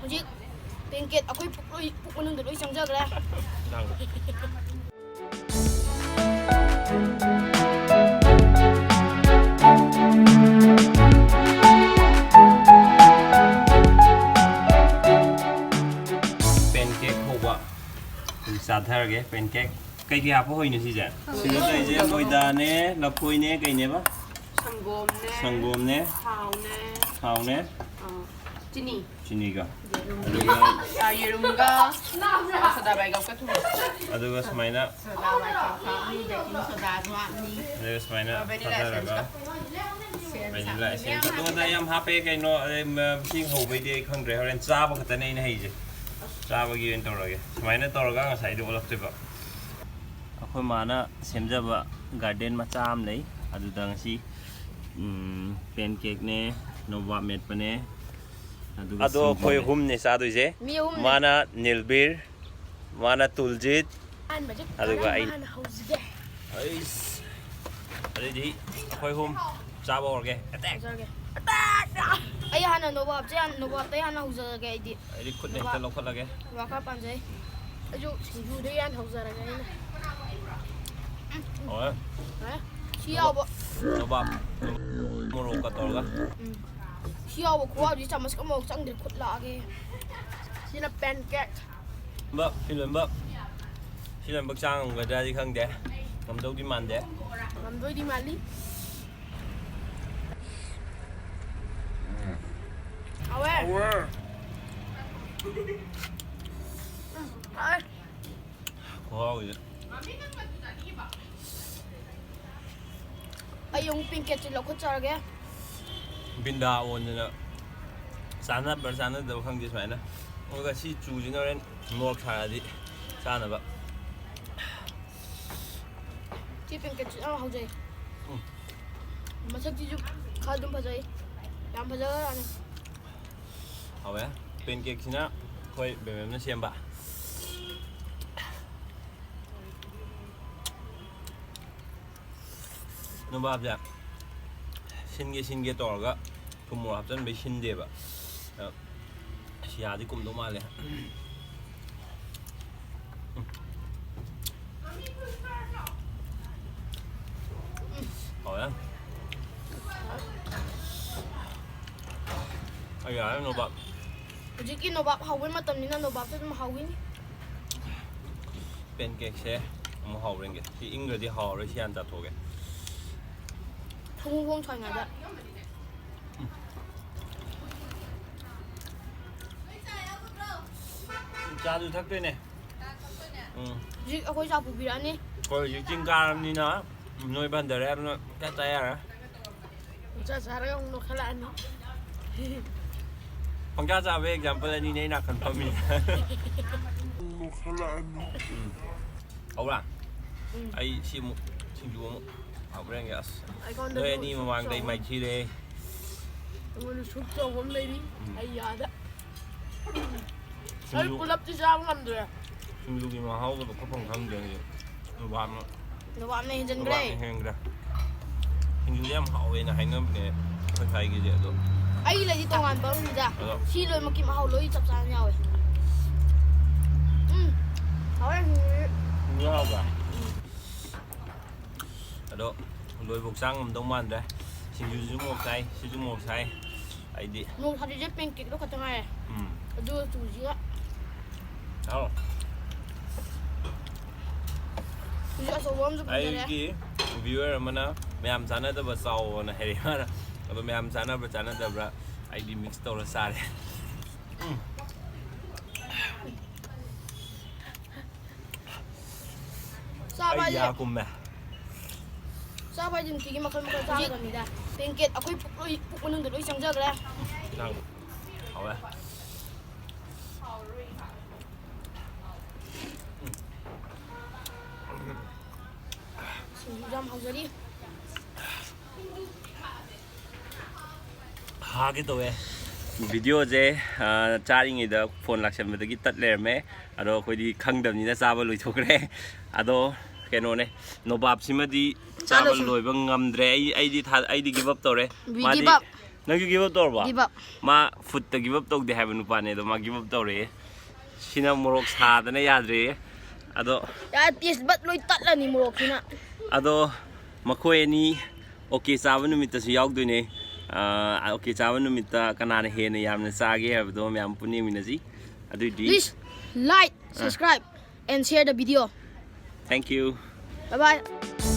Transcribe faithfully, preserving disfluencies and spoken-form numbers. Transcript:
ꯍꯧꯖꯤꯛ ꯄꯦꯟꯀꯦꯛ ꯑꯩꯈꯣꯏ ꯄꯨꯛ ꯂꯣꯏ, ꯄꯨꯛ ꯃꯅꯨꯡꯗ ꯂꯣꯏ ꯆꯪꯖꯈ꯭ꯔꯦ꯫ ꯄꯦꯟꯀꯦꯛ ꯍꯧꯕ꯫ ꯍꯧꯖꯤꯛ ꯆꯥꯊꯔꯒꯦ ꯄꯦꯟꯀꯦꯛ꯫ ꯀꯩꯀꯩ ꯍꯥꯞꯄ ꯍꯧꯔꯤꯅꯣ ꯁꯤꯁꯦ? ꯁꯤꯗ ꯇꯧꯔꯤꯁꯦ ꯃꯣꯏꯗꯥꯅꯦ, ꯂꯐꯣꯏꯅꯦ, ꯀꯩꯅꯦꯕ? ꯁꯪꯒꯣꯝꯅꯦ, ꯁꯪꯒꯣꯝꯅꯦ, ꯊꯥꯎꯅꯦ, ꯊꯥꯎꯅꯦ, ꯑ, ꯆꯤꯅꯤ, ꯆꯤꯅꯤꯒ꯫ ꯌꯦꯔꯨꯝ, ꯑꯗꯨꯒ ꯑ, ꯌꯦꯔꯨꯝꯒ ꯁꯣꯗꯥ ꯕꯥꯏꯒꯞꯀ ꯊꯨꯝ꯫ ꯑꯗꯨꯒ ꯁꯨꯃꯥꯏꯅ ꯁꯣꯗꯥ ꯕꯥꯏꯒꯞꯀ ꯍꯥꯞꯅꯤ, ꯕꯦꯀꯤꯡ ꯁꯣꯗꯥꯁꯨ ꯍꯥꯞꯅꯤ꯫ ꯑꯗꯨꯒ ꯁꯨꯃꯥꯏꯅ ꯚꯦꯅꯤꯂꯥ ꯊꯥꯗꯔꯒ ꯁꯦꯟ ꯚꯦꯅꯤꯂꯥ ꯁꯥꯕ ꯏꯁꯦꯟꯁ ꯃꯌꯥꯝ ꯑꯗꯨ ꯑꯗꯥ ꯌꯥꯝ ꯍꯥꯞꯄꯦ ꯀꯩꯅꯣ꯫ ꯑꯗꯩ ꯃ- ꯁꯤ ꯍꯧꯕꯩꯗꯤ ꯑꯩ ꯈꯪꯗ꯭ꯔꯦ, ꯍꯣꯔꯦꯟ ꯆꯥꯕ ꯈꯛꯇꯅꯦ ꯑꯩꯅ ꯍꯩꯁꯦ꯫ ꯆꯥꯕꯒꯤ ꯑꯣꯏꯅ ꯇꯧꯔꯒꯦ꯫ ꯁꯨꯃꯥꯏꯅ ꯇꯧꯔꯒ ꯉꯁꯥꯏꯗꯣ ꯑꯣꯜꯂꯛꯇꯣꯏꯕ꯫ ꯑꯩꯈꯣꯏ ꯃꯥꯅ ꯁꯦꯝꯖꯕ ꯒꯥꯔꯗꯦꯟ ꯃꯆꯥ ꯑꯃ ꯂꯩ꯫ ꯑꯗꯨꯗ ꯉꯁꯤ ꯄꯦꯟꯀꯦꯛꯅꯦ, ꯅꯣꯕꯥꯞ ꯃꯦꯠꯄꯅꯦ, ꯑꯗꯨꯒ ꯑꯗꯣ ꯑꯩꯈꯣꯏ ꯁꯪꯒꯣꯝꯅꯦ꯫ ꯑꯍꯨꯝꯅꯦ ꯆꯥꯗꯣꯏꯁꯦ꯫ ꯃꯤ ꯑꯍꯨꯝꯅꯦ꯫ ꯃꯥꯅ ꯅꯤꯜꯕꯤꯔ, ꯃꯥꯅ ꯇꯨꯜꯖꯤꯠ, ꯑꯍꯥꯟꯕꯁꯦ ꯑꯗꯨꯒ ꯑꯩ꯫ ꯀꯔꯝꯕ ꯍꯥꯟꯅ ꯍꯧꯁꯤꯒꯦ? ꯑꯩꯁ꯫ ꯑꯗꯩꯗꯤ ꯑꯩꯈꯣꯏ ꯑꯍꯨꯝ ꯆꯥꯕ ꯍꯧꯔꯒꯦ꯫ ꯑꯦꯇꯦꯛ! ꯍꯧꯖꯔꯒꯦ꯫ ꯑꯩ ꯍꯥꯟꯅ ꯅꯣꯕꯥꯞꯁꯦ ꯍꯥꯟꯅ, ꯅꯣꯕꯥꯞꯇꯩ ꯍꯥꯟꯅ ꯍꯧꯖꯔꯒꯦ ꯑꯩꯗꯤ꯫ ꯑꯩꯗꯤ ꯈꯨꯠꯅ ꯍꯦꯛꯇ ꯂꯧꯈꯠꯂꯒꯦ꯫ ꯅꯣꯕꯥꯞ ꯈꯔ ꯄꯥꯝꯖꯩ꯫ ꯑꯩꯁꯨ ꯁꯤꯡꯖꯨꯗꯩ ꯍꯥꯟꯅ ꯍꯧꯖꯔꯒꯦ ꯑꯩꯅ꯫ ꯍꯣꯏ꯫ ꯍꯣꯏ꯫ ꯁꯤ ꯌꯥꯎꯕ꯫ ꯅꯣꯕꯥꯞ ꯃꯣꯔꯣꯛꯀ ꯇꯧꯔꯒ꯫ ꯎꯝ꯫ ꯁꯤ ꯌꯥꯎꯕ ꯈꯨꯍꯥꯎꯗꯤ ꯆꯥꯃꯁ ꯑꯃꯐꯥꯎ ꯆꯪꯗ꯭ꯔꯦ, ꯈꯨꯠ ꯂꯥꯛꯑꯒꯦ꯫ ꯁꯤꯅ ꯄꯦꯟꯀꯦꯛ꯫ ꯕ, ꯁꯤ ꯂꯣꯏꯅꯃꯛ, ꯁꯤ ꯂꯣꯏꯅꯃꯛ ꯆꯥ ꯉꯝꯒꯗ꯭ꯔꯗꯤ ꯈꯪꯗꯦ꯫ ꯉꯝꯗꯧꯗꯤ ꯃꯥꯟꯗꯦ꯫ ꯉꯝꯗꯣꯏꯗꯤ ꯃꯥꯜꯂꯤ꯫ ꯍꯥꯎꯋꯦ꯫ ꯎꯝ, ꯍꯥꯎꯋꯦ꯫ ꯈꯨꯍꯥꯎꯁꯦ꯫ ꯑꯩ ꯑꯃꯨꯛ ꯄꯦꯟꯀꯦꯛꯁꯦ ꯂꯧꯈꯠꯆꯔꯒꯦ꯫ ꯕꯤꯟꯗꯥ ꯑꯣꯟꯗꯅ ꯆꯥꯟꯅꯕ꯭ꯔꯥ ꯆꯥꯟꯅꯗꯕ꯭ꯔꯥ ꯈꯪꯗꯦ ꯁꯨꯃꯥꯏꯅ꯫ ꯑꯗꯨꯒ ꯁꯤ ꯆꯨꯁꯤꯅ ꯍꯣꯔꯦꯟ ꯃꯣꯔꯣꯛ ꯁꯥꯔꯗꯤ ꯆꯥꯅꯕ꯫ ꯁꯤ ꯄꯦꯟꯀꯦꯛꯁꯤ ꯌꯥꯝ ꯍꯧꯖꯩ꯫ ꯎꯝ꯫ ꯃꯁꯛꯁꯤꯁꯨ ꯈꯔ ꯑꯗꯨꯝ ꯐꯖꯩ꯫ ꯌꯥꯝ ꯐꯖꯈ꯭ꯔꯖꯥꯠꯅꯤ꯫ ꯍꯥꯎꯋꯦ꯫ ꯄꯦꯟꯀꯦꯛꯁꯤꯅ ꯑꯩꯈꯣꯏ ꯕꯦꯝꯕꯦꯝꯅ ꯁꯦꯝꯕ꯫ ꯅꯣꯕꯥꯞꯁꯦ ꯁꯤꯟꯒꯦ ꯁꯤꯟꯒꯦ ꯇꯧꯔꯒ ꯊꯨꯝ ꯃꯣꯔꯣꯛ ꯍꯥꯞꯆꯤꯟꯕꯩ ꯁꯤꯟꯗꯦꯕ꯫ ꯑ, ꯁꯤꯌꯥꯗꯤ ꯀꯨꯝꯗꯧ ꯃꯥꯜꯂꯦ꯫ ꯍꯥꯎꯋꯦ꯫ ꯑꯩ ꯌꯥꯔꯦ ꯅꯣꯕꯥꯞ꯫ ꯍꯧꯖꯤꯛꯀꯤ ꯅꯣꯕꯥꯞ ꯍꯧꯕꯩ ꯃꯇꯝꯅꯤꯅ ꯅꯣꯕꯥꯞꯁꯨ ꯑꯗꯨꯝ ꯍꯧꯋꯤꯅꯤ꯫ Pancake ꯁꯦ ꯑꯃꯨꯛ ꯍꯧꯔꯦ꯫ ꯁꯤ ꯏꯪꯈ꯭ꯔꯗꯤ ꯍꯥꯎꯔꯣꯏ, ꯁꯤ ꯍꯥꯟꯅ ꯆꯥꯊꯣꯛꯑꯒꯦ꯫ ꯊꯣꯡ ꯐꯣꯡ ꯁꯥꯏꯉꯩꯗ꯫ ꯆꯥꯁꯨ ꯊꯛꯇꯣꯏꯅꯦ꯫ ꯎꯝ꯫ ꯍꯧꯖꯤꯛ ꯑꯩꯈꯣꯏ ꯆꯥ ꯄꯨꯕꯤꯔꯛꯑꯅꯤ꯫ ꯑꯩꯈꯣꯏ ꯍꯧꯖꯤꯛ ꯆꯤꯡ ꯀꯥꯔꯕꯅꯤꯅ ꯅꯣꯏꯕ ꯍꯟꯊꯔꯦ, ꯑꯗꯨꯅ ꯆꯥ ꯆꯥ ꯌꯥꯔꯦ꯫ ꯄꯪꯆꯥ ꯆꯥꯔꯒ ꯑꯃꯨꯛ ꯅꯣꯛꯈꯠꯂꯛꯑꯅꯤ꯫ ꯄꯪꯆꯥ ꯆꯥꯕꯒꯤ example ꯑꯅꯤꯅꯦ ꯑꯩ ꯅꯥꯀꯟ ꯐꯝꯃꯤ꯫ ꯎꯝ꯫ ꯍꯧꯔꯥ? ꯎꯝ꯫ ꯑꯩ ꯁꯤ ꯑꯃꯨꯛ ꯁꯤꯡꯖꯨ ꯑꯃꯨꯛ ꯍꯥꯞꯄ꯭ꯔꯦꯟꯒꯦ꯫ ꯑꯁ, ꯑꯩꯉꯣꯟꯗ ꯅꯣꯏ ꯑꯅꯤ ꯁꯨꯞ ꯃꯃꯥꯡꯗ ꯑꯩ ꯆꯥꯎꯕ꯫ ꯃꯥꯏꯊꯤꯔꯦ꯫ ꯑꯩꯉꯣꯟꯗ ꯁꯨꯞ ꯆꯥꯎꯕ ꯑꯃ ꯂꯩꯔꯤ꯫ ꯎꯝ꯫ ꯑꯩ ꯌꯥꯗ꯫ ꯑꯩ ꯁꯤꯡꯖꯨ꯫ ꯄꯨꯂꯞꯇꯤ ꯆꯥꯕ ꯉꯝꯗ꯭ꯔꯦ꯫ ꯁꯤꯡꯖꯨꯒꯤ ꯃꯍꯥꯎꯒꯗꯣ ꯈꯔ ꯐꯪ ꯈꯪꯗ꯭ꯔꯦ ꯍꯧꯖꯤꯛ꯫ ꯅꯨꯕꯥꯞꯅ ꯅꯨꯕꯥꯞꯅ ꯍꯦꯟꯖꯟꯈ꯭ꯔꯦ꯫ ꯅꯨꯕꯥꯞꯅ ꯍꯦꯟꯈ꯭ꯔꯦ꯫ ꯁꯤꯡꯖꯨꯁꯦ ꯌꯥꯝ ꯍꯥꯎꯋꯦꯅ ꯍꯥꯏꯅꯕꯅꯦ ꯑꯩꯈꯣꯏ ꯁ꯭ꯋꯥꯏꯒꯤꯁꯦ ꯑꯗꯣ꯫ ꯑꯩꯒꯤ ꯂꯩꯗꯤ ꯇꯣꯉꯥꯟꯕ ꯑꯃꯅꯤꯗ꯫ ꯑꯗꯣ꯫ ꯁꯤ ꯂꯣꯏꯅꯃꯛꯀꯤ ꯃꯍꯥꯎ ꯂꯣꯏ ꯆꯞ ꯆꯥꯅ ꯌꯥꯎꯋꯦ꯫ ꯎꯝ꯫ ꯍꯥꯎꯋꯦ꯫ ꯁꯤꯡꯖꯨ ꯍꯥꯎꯕ꯭ꯔꯥ? ꯑꯗꯣ ꯂꯣꯏꯐꯥꯎ ꯆꯥ ꯉꯝꯗꯧ ꯃꯥꯟꯗ꯭ꯔꯦ꯫ ꯁꯤꯡꯖꯨꯁꯨ ꯃꯣꯔꯣꯛ ꯁꯥꯏ, ꯁꯤꯁꯨ ꯃꯣꯔꯣꯛ ꯁꯥꯏ꯫ ꯑꯩꯗꯤ ꯃꯣꯔꯣꯛ ꯁꯥꯗ꯭ꯔꯤꯁꯦ pancake ꯗꯣ ꯈꯛꯇ ꯉꯥꯏꯔꯦ꯫ ꯎꯝ꯫ ꯑꯗꯨꯒ ꯆꯨꯁꯤꯒ꯫ ꯍꯥꯎ꯫ ꯆꯨꯁꯤ ꯑꯆꯧꯕ ꯑꯃꯁꯨ ꯄꯨꯖꯔꯦ꯫ ꯑꯩꯒꯤ viewer ꯑꯃꯅ ꯃꯌꯥꯝ ꯆꯥꯅꯗꯕ ꯆꯥꯎꯑꯣꯅ ꯍꯥꯏꯔꯛꯑꯦ ꯃꯥꯅ꯫ ꯑꯗꯣ ꯃꯌꯥꯝ ꯆꯥꯅꯕ꯭ꯔꯥ ꯆꯥꯅꯗꯕ꯭ꯔꯥ ꯑꯩꯗꯤ mix ꯇꯧꯔ ꯆꯥꯔꯦ꯫ ꯎꯝ꯫ ꯆꯥꯕ ꯑꯩ ꯍꯥꯏꯁꯦ, ꯌꯥ ꯀꯨꯝꯃꯦ꯫ ꯆꯥꯕ ꯍꯥꯏꯁꯦ ꯅꯨꯡꯇꯤꯒꯤ ꯃꯈꯜ ꯃꯈꯜ ꯆꯥꯒꯗꯕꯅꯤꯗ꯫ Pancake ꯑꯩꯈꯣꯏ ꯄꯨꯛ ꯂꯣꯏ, ꯄꯨꯛ ꯃꯅꯨꯡꯗ ꯂꯣꯏ ꯆꯪꯖꯈ꯭ꯔꯦ꯫ ꯏꯟꯖꯥꯡ ꯍꯥꯎꯋꯦ꯫ ꯁꯤꯡꯖꯨ ꯌꯥꯝ ꯍꯥꯎꯖꯔꯤ꯫ ꯍꯥꯒꯦ ꯇꯧꯋꯦ꯫ Video ꯁꯦ, ꯑ, ꯆꯥꯔꯤꯉꯩꯗ phone ꯂꯥꯛꯁꯟꯕꯗꯒꯤ ꯇꯠ ꯂꯩꯔꯝꯃꯦ꯫ ꯑꯗꯣ ꯑꯩꯈꯣꯏꯗꯤ ꯈꯪꯗꯕꯅꯤꯅ ꯆꯥꯕ ꯂꯣꯏꯊꯣꯛꯈ꯭ꯔꯦ꯫ ꯑꯗꯣ ꯀꯩꯅꯣꯅꯦ, ꯅꯣꯕꯥꯞꯁꯤꯃꯗꯤ ꯆꯥꯕ ꯆꯥꯗꯧꯁꯨ ꯂꯣꯏꯕ ꯉꯝꯗ꯭ꯔꯦ꯫ ꯑꯩ, ꯑꯩꯗꯤ ꯊꯥ-, ꯑꯩꯗꯤ give up ꯇꯧꯔꯦ꯫ We ꯃꯥꯗꯤ give up꯫ ꯅꯪꯁꯨ give up ꯇꯧꯔꯕ? Give up. ꯃꯥ food ꯇ give up ꯇꯧꯗꯦ ꯍꯥꯏꯕ ꯅꯨꯄꯥꯅꯦ, ꯑꯗꯣ ꯃꯥ give up ꯇꯧꯔꯦ꯫ ꯁꯤꯅ ꯃꯣꯔꯣꯛ ꯁꯥꯗꯅ ꯌꯥꯗ꯭ꯔꯦ꯫ ꯑꯗꯣ ꯌꯥ, taste bud ꯂꯣꯏ ꯇꯠꯂꯅꯤ ꯃꯣꯔꯣꯛꯁꯤꯅ꯫ ꯑꯗꯣ ꯃꯈꯣꯏ ꯑꯅꯤ okay ꯆꯥꯕ ꯅꯨꯃꯤꯠꯇꯁꯨ ꯌꯥꯎꯗꯣꯏꯅꯦ꯫ ꯑꯥ, okay ꯆꯥꯕ ꯅꯨꯃꯤꯠꯇ ꯀꯅꯥꯅ ꯍꯦꯟꯅ ꯌꯥꯝꯅ ꯆꯥꯒꯦ ꯍꯥꯏꯕꯗꯣ ꯃꯌꯥꯝ ꯄꯨꯟꯅ ꯌꯦꯡꯃꯤꯟꯅꯁꯤ꯫ ꯑꯗꯨꯏꯗꯤ Please like, subscribe, and share the video. Thank you. Bye bye.